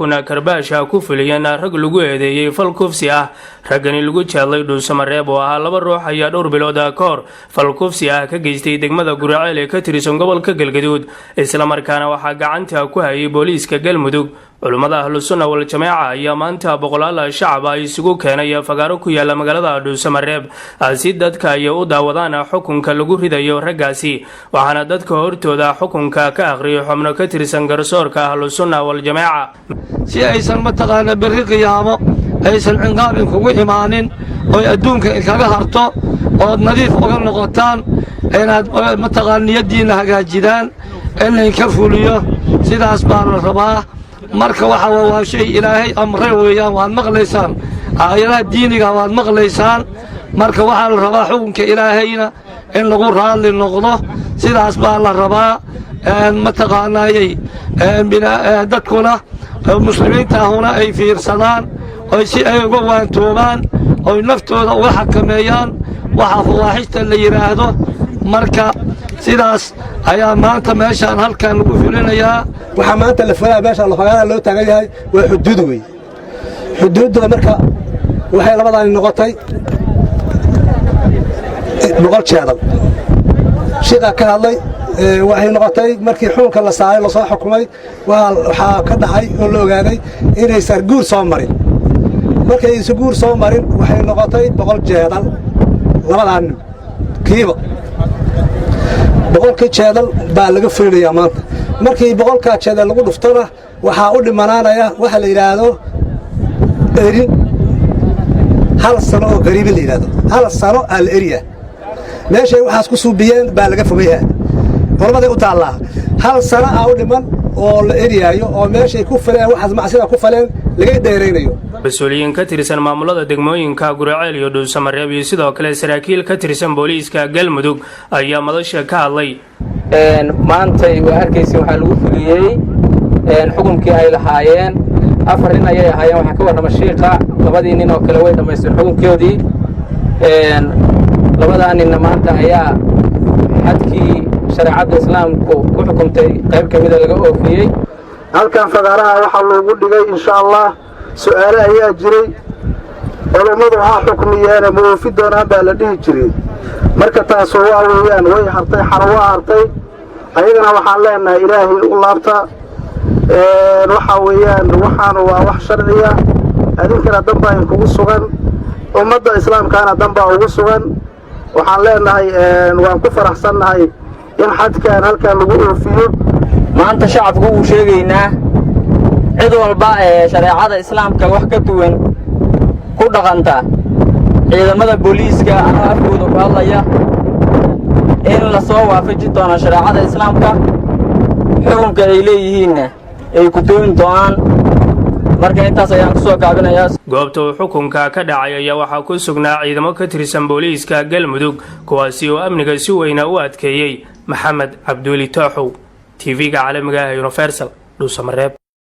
Xukun karbaasha ku fuliyeen rag lagu eedeeyey fal kufsi ah. Raggani lagu jeedlay Dhuusamareeb oo ahaa laba ruux ayaa dhowr bilood ka hor fal kufsi ah ka geystay degmada Guriceel ee ka tirsan gobolka Galgaduud, islamarkaana waxaa gacanta ku hayay booliiska Galmudug. Culummada Ahlusunna Wal-Jameeca ayaa maanta boqolaal shacab ah isugu keenay fagaaro ku yaala magaalada Dhuusamareeb si dadka ay u daawadaan xukunka lagu ridayo raggaasi, waxaana dadka hortooda xukunka ka aqriyay xubno ka tirsan garsoorka Ahlusunna Wal-Jameeca. Si aysan, mataqaana, berri qiyaamo aysan cinqaabin kugu imaanin, oy adduunka inkaga harto, ood nadiif uga noqotaan, inaad, mataqaana, niyaddiinna hagaajidaan in laynka fuliyo, sidaas baa la rabaa. Marka waxa waa shay Ilaahay amre weeyaan. Waad maqlaysaan aayadaha diiniga, waad maqlaysaan. Marka waxaa la rabaa xukunka Ilaahayna in lagu raadli noqdo, sidaas baa la rabaa. Mataqaanaayey, dadkuna muslimiinta ahuna ay fiirsadaan oy si ay uga waantoobaan, oy naftooda uga xakameeyaan waxa fawaaxishta la yidhaahdo. Marka sidaas ayaa maanta meeshaan halkan lagu fulinayaa. Waxaa maanta la fulaa, meesha fagaaraha loo taagan yahay, waa xuduud wey. Xuduudda marka waxay labadaani noqotay 100 jeedal. Shiiqa ka hadlay. Waxay noqotay markii xukunka la saaray, lasoo xukumay, waxaa ka dhacay oo la ogaaday inaysan guur soo marin. Markaysan guur soo marin, waxay noqotay 100 jeedal labadaa nin kiiba. 100-kii jeedal baa laga fulinayaa maanta. Markii 100-kaa jeedal lagu dhuftona, waxaa u dhimanaanaya waxa la yidhaahdo erin, hal sano oo qariibin la yidhahdo. Hal sano aa la eriya. Meeshay waxaas ku suubiyeen baa laga fogayaa, culammaday u taallaa. Hal sano aa u dhiman oo la eryaayo, oo meeshay ku faleen waxaas macsida ku faleen laga dheeraynayo. Mas-uuliyiin ka tirsan maamulada degmooyinka Guriceel iyo Dhuusamareeb iyo sidoo kale saraakiil ka tirsan booliiska Galmudug ayaa madasha ka hadlay. Maantay waa arkaysa, waxaa lagu fuliyey xukunkii ay lahaayeen. Afar nin ayay ahaayeen. Waxaa ka warrama shiiqa. Labadii nin oo kale way dhammaysteen xukunkoodii. Labadaa ninna maanta ayaa xadkii shareecadda Islaamku ku xukumtay qayb ka mida laga oofiyey. Halkan fagaaraha waxaa loogu dhigay, insha Allah, su'aale ayaa jiray. Culummadu ha xukmiyeene, ma oofi doonaan baa la dhihi jiray. Marka taasu waa weeyaan, way hartay, xaro waa hartay. Ayagana waxaan leenahay, Ilaahay u laabta. Waxaa weeyaan, waxaanu waa wax sharciya. Adinkana danbaa inkugu sugan, ummadda Islaamkaana danbaa ugu sugan. Waxaan leenahay, waan ku faraxsannahay in xadkan halkan lagu oofiyo. Maanta shacabku wuu sheegaynaa, cid walba ee shareecada Islaamka wax ka duwan ku dhaqanta, ciidamada booliiska anoo afkooda ku hadlaya, in la soo waafaji doono shareecada Islaamka, xukunka ay leeyihiinna ay ku tooyin doonaan. Marka intaas ayaan kusoo gaabinayaa. Goobta uu xukunka ka dhacay ayaa waxaa ku sugnaa ciidamo ka tirsan booliiska Galmudug, kuwaasi oo amniga si weyna u adkeeyey. Maxamed Cabduuli Tooxow, TV-ga caalamiga ah Universal, Dhuusamareeb.